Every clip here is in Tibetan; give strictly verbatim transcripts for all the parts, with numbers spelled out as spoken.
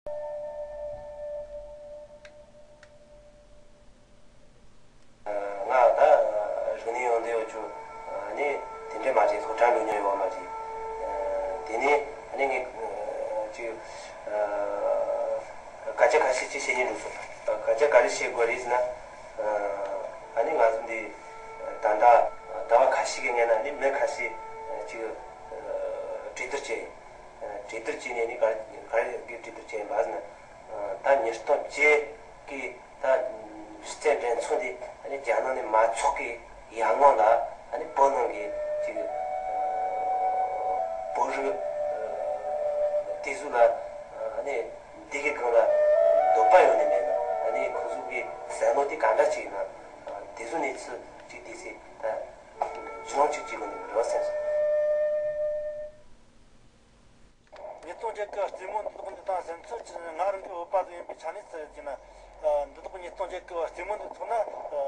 ང་ད་རིག་གནས་ཡོན་ཏན་ཡོད་ཆོག་ནི་དེ་འདྲས་མ་བྱས་སློབ་གྲྭ་འགྲོ་མྱོང་ཡོད་མ་རེད། དེ་ནས་ནི་ངས་ཅིག་སྐད་ཆ་ཁ་ཤས་ཅིག་བཤད་སྙིང་འདོད་སོང་། སྐད་ཆ་ག་རེ་བཤད་དགོས་རེད་ཟེར་ན། ཨ་ནི་ང་ཚོ་འདི་ད་ལྟ་ཟླ་བ་ཁ་ཤས་ཀྱི་སྔོན་ན་ནི་མི་ཁ་ཤས་ཅིག་གྲོས་བསྡུར་བྱས། གྲོས་བསྡུར་བྱས་ནས་ནི་ག་ག་རེ་གི་གྲོས་བསྡུར་བྱས་ཡིན་པ་ཟེར་ན། ད་ཉིས་སྟོང་བཅུ་གི་ད་གཞི་རྩའི་འགྲན་ཚོགས་འདི་ཨ་ནི་རྒྱ་ནག་ནས་མ་ཚོགས་ཀྱི་ཡར་སྔོན་ལ་ཨ་ནི་བོད་ནང་གི་ཅིག་བོད་རིགས་དེ་ཚོ་ལ་ཨ་ནི་འདི་གའི་སྒང་ལ་འདོད་པ་ཡོད་ནི་མེད་ན། ཨ་ནི་ཁོ་ཚོ་གི་བསམ་བློ་དེ་ག་འདྲ་ཅིག་ཡིན་ན། དེ་ཚོ་གནས་ཚུལ་ཅིག་དེ་ཚེ་ད་ཇུས་ལོན་ཅིག་བྱེད་དགོས་ནི་རེད་བསམ་སོང་། ཉིས་སྟོང་བརྒྱད་གི་རྩེད་མོ་འདི་དག་འདི་དང་ཟིན་ཚོད་ཀྱི་ང་རང་གི་བོད་པ་ཟིག་ཡིན་པའི་ཆ་ནས་ཟེར་གྱི་ན། འདི་དག་ཉིས་སྟོང་བརྒྱད་གི་རྩེད་མོ་འདི་ཚོགས་ན།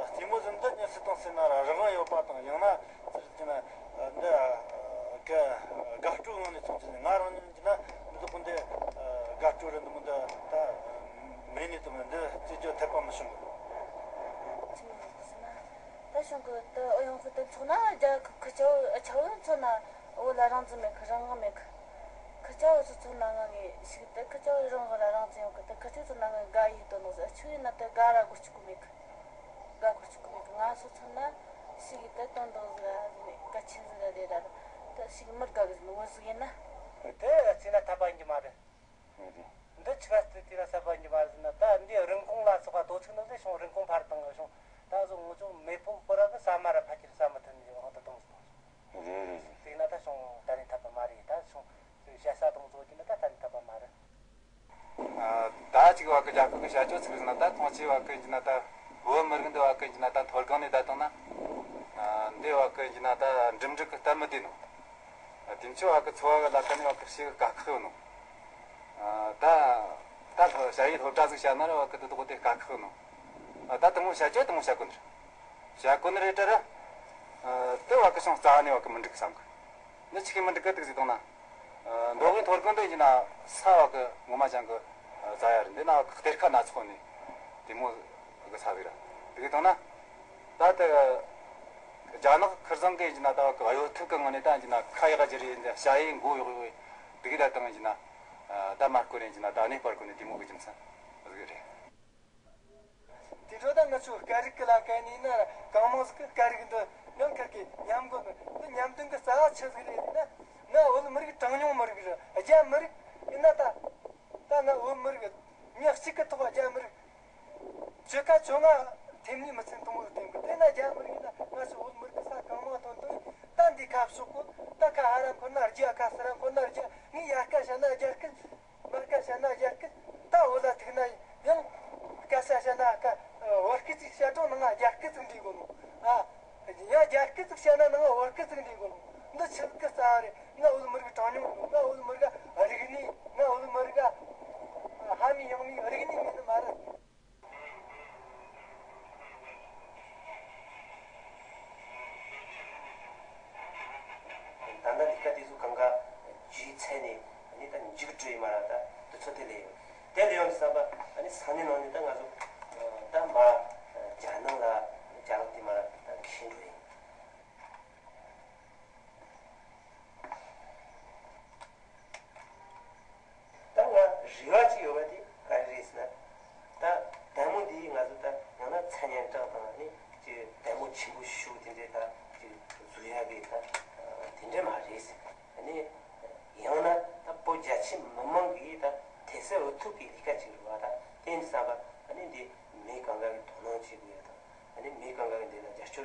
རྩེད་མོ་ཟིན་འདི་ཉིན་སྲིད་དང་ཟེར་ན་རང་དབང་ཡོད་པ་དང་། ཡང་ན་ཟེར་གྱི་ན་འདི་གི་དགའ་སྤྲོའི་ངང་ནས་ཚོགས་ཀྱི་ན། ང་རང་ཉིད་ཀྱི་ན་འདི་དག་འདི་དགའ་སྤྲོ་རེད། འདི་མོ་འདི་ད་མེད་ནས་དུ་འདི་རྩེད་རྒྱུ་འཐད་པ་མི་བྱུང་གི། ད་གཞུང་གི་ད་ཨུ་ཡོན་ཁུལ་དུ་ཚོགས་ན་རྒྱ་ཁུ་ཁུ་ཆའོ་ཨ་ཆའོ་ཡང་ཚོགས་ན། བོད་ལ་རང་བཙན་མེད་གི། རང་དབང་མེད་གི། ཁུ་ཆའོ་ཚོ་ཚོགས་ན་ང་ངས་ཞིག་ད་ཁུ་ཆའོ་རང་དབང་ལ་རང་བཙན་ཡོད་གི། ད་ཁུ་ཆའོ་ཚོགས་ན་ང་དགའ་ཡི་དོ་ནོ་ཟེར། ཆུ་ཡིན་ན་ད་དགའ་ར་དགོས་ཆུ་གི་མེད་གི། དགའ་དགོས་ཆུ་གི་མེད་གི། ང་ཚོ་ཚོགས་ན་ཞིག་ད་དོན་དག་ཟིག་ར་མེད། གལ་ཆེན་ཟིག་ར་རེད་ར། ད་ཞིག་མི་དགའ་གི་ཟིག་ནི་བོད་ཟིག་ཡིན་ན། དེ་རྩིས་ན་འཐད་པ་ཡིན་གི་མ་རེད། འདི་ཆི་ག་སྟེ་དེ་ལ་ས་པ་ཉི་མ་ཟེར་ན། ད་འདི་རིན་གོང་ལ་སོགས་པ་དོ་ཚིགས་ནང་དེ་བྱུང་། རིན་གོང་འཕར་བཏང་བྱུང་། ད་གཟོད་ངོ་ཅོག་མེ་ཕོག་པོ་ར་གི་ས་མ་ར་ཕ་ཁྱེར་ས་མི་ཐོན་ནས་དབང་དུ་བཏང་སོང་། རེད་རེད་རེད། དེ་ན་ད་བྱུང་ད་ནི་འཐད་པ་མ་རེད། ད་བྱུང་བཤད་ས་དང་བཟོ་རྒྱུ་ན་ད་ད་ནི་འཐད་པ་མ་རེད། ད་ཅིག་བ་གི་རྒྱ་ཁོ་གི་བྱ་སྤྱོད་ཚིག་ཟེར་ན། ད་ཐོང་ཆེ་བ་གི་ཡིན་ན་ད་བོད་མི་རིགས་འདི་བ་གི་ཡིན་ན་ད་མཐོ་སྒང་ནས་ད་བཏང་ན། འདི་བ་གི་ཡིན་ན་ད་འགྲིམ་འགྲུལ་གི་སྟབས་མི་བདེ་ནོ། དེ་ཚོ་བ་གི་འཚོ་བ་ལ་ཀ་ནས་བ་གི་ཞེ་གི་དཀའ་ཁག་ཡོད་ནོ། ད་ད་བྱ་ཡི་སློབ་གྲྭ་ཟིག་བྱ་ན་ར་བ་གི་དེ་དག་དེ་དཀའ་ཁག་ཡོད་ནོ། ད་དེ་མོ་བྱ་སྤྱོད་དེ་མོ་བྱ་དགོས་ནི་རེད། བྱ་དགོས་ནི་རེད་དྲ་ར། དེ་བ་གི་སོང་རྩ་བ་ནས་བ་གི་མི་འགྲིག་གི་བསམ་གི། འདི་ཆི་གི་མི་འགྲིག་གི་འདུག་ཟེར་བཏང་ན། མདོ་དབུས་མཐོ་སྒང་དུ་ཡིན་ན་ས་བ་གི་ངོ་མ་ཅང་གི་རྩ་ཡ་རེད། འདི་ན་བ་གི་གཏེར་ཁ་སྣ་ཚོགས་ནས་དེ་མོ་གི་ས་ཟིག་ར། དེ་གི་བཏང་ན། ད་དེ་རྒྱ་ནག་ཁུར་ཚང་གི་ཡིན་ན་ད་གཡོ་ཐབས་གི་ངོས་ནས་ད་ཡིན་ན་ཁ་ཡག་ཅི་རེད། འདི་བྱ་ཡི་མགོ་གཡོག་གཡོག་དེ་གི་ད་བཏང་ཡིན་ན། ད་མར་བསྐོར་ནས་ཡིན་ན་ད་གནས་སྤར་བསྐོར་ནས་དེ་མོ་གི་རྒྱུ་མཚན་ཟིག་རེད། དེ་འཕྲོ་ད་ང་ཚོ་སྐད་རིགས་ཀྱི་ལ་ཀ་ནས་ཡིན་ན་གང་མང་ཟིག་གི་སྐད་རིགས་འདི་ཡང་ཁ་གི་ཉམས་དགོས་ནི། འདི་ཉམས་དོན་གི་རྩ་བ་ཆི་ཟིག་རེད་ཟེར་ན། ང་བོད་མི་རིགས་གྲངས་ཉུང་མི་རིགས་རེད། རྒྱ་མི་རིགས་ཡིན་ན་ད་ད་ང་བོད་མི་རིགས་མྱི་གཅིག་གི་ཐོག་རྒྱ་མི་རིགས་ཆོལ་ཁ་ཆོ་ང་ཐེམ་ནི་མི་ཚན་དུ་མོ་བསྟན་གི། དེ་ན་རྒྱ་མི་རིགས་ཡིན་ན་ང་ཚོ་བོད་མི་རིགས་ས་གང་མང་ཐོན་ཐོན། ད་འདི་ཁ་ཕྱོགས་གོ། ད་ཁ་ཧ་ར་འཁོར་ན་རྒྱ། ཁ་སི་ར་འཁོར་ན་རྒྱ། ངས་ཡར་ཁ་བྱས་ན་རྒྱ་སྐད། མར་ཁ་བྱས་ན་རྒྱ་སྐད། ད་འོ་ལ་ཐུག་ན་ཡང་སྐད་ཆ་བཤད་ན་ཁ་བོད་སྐད་ཅིག་བཤད་རོགས་གནང་། ང་རྒྱ་སྐད་ཅིག་འདྲི་དགོས་ནོ། ཨ། ཡང་རྒྱ་སྐད་ཅིག་བཤད་ན་ནང་བོད་སྐད་ཅིག་འདྲི་དགོས་ནོ། འདི་ཆི་ཟིག་གི་རྩ་བ་རེད། ང་བོད་མི་རིགས་གྲངས་ཉུང་ཡིན་ནོ། ང་བོད་མི་རིགས་རིག་གནས། ང་བོད་མི་རིགས་ཕ་མེས་ཡང་མེས་རིག་གནས་མེད་ནི་མ་རེད། ད་ལྟ་འདི་ག་དེ་ཚོ་གང་ག་ཇུས་ཚད་ནས་ནི་ད་མཇུག་སྒྲིལ་ཡིན་མ་ར། ད་དུས་ཚོད་དེ་ལས་ཡོད། དེ་ལས་ཡོད་ནི་བསམ་པ་ནི་ས་གནས་ནང་ནས་ད་ང་ཚོ་ད་མ་རྒྱ་ནང་ལ་རྒྱ་ལག་དེ་མ་ར་ད་ཁེ་འགྲོ་ཡིན། ད་ང་རེ་བ་ཅིག་ཡོད་པ་དེ་ག་རེ་རེད་ཟེར་ན། ད་ལྟད་མོ་འདི་ང་ཚོ་ད་ཡང་ན་མཚན་སྙན་གྲགས་དང་ནི་ཅིག་ལྟད་མོ་ཆེན་པོ་ཞིག་དེ་འདྲས་ད་ཅིག་བཟོ་ཡག་གི་ད་དེ་འདྲས་མ་རེད་ཟེར། ནི་ཡང་ན་ད་བོད་རྒྱ་ཆེ་མི་མང་གི་ད་དད་སེམས་འོ་ཐུག་གི་ལས་ཀ་ཅིག་རེད་བ། ད་དེ་འདྲ་བསམ་པ་ནི་འདི་མི་གང་ག་གི་དོ་སྣང་བྱེད་དགོས་ཡ་དང་ནི་མི་གང་ག་གི་འདི་ལ་རྒྱབ་སྐྱོར།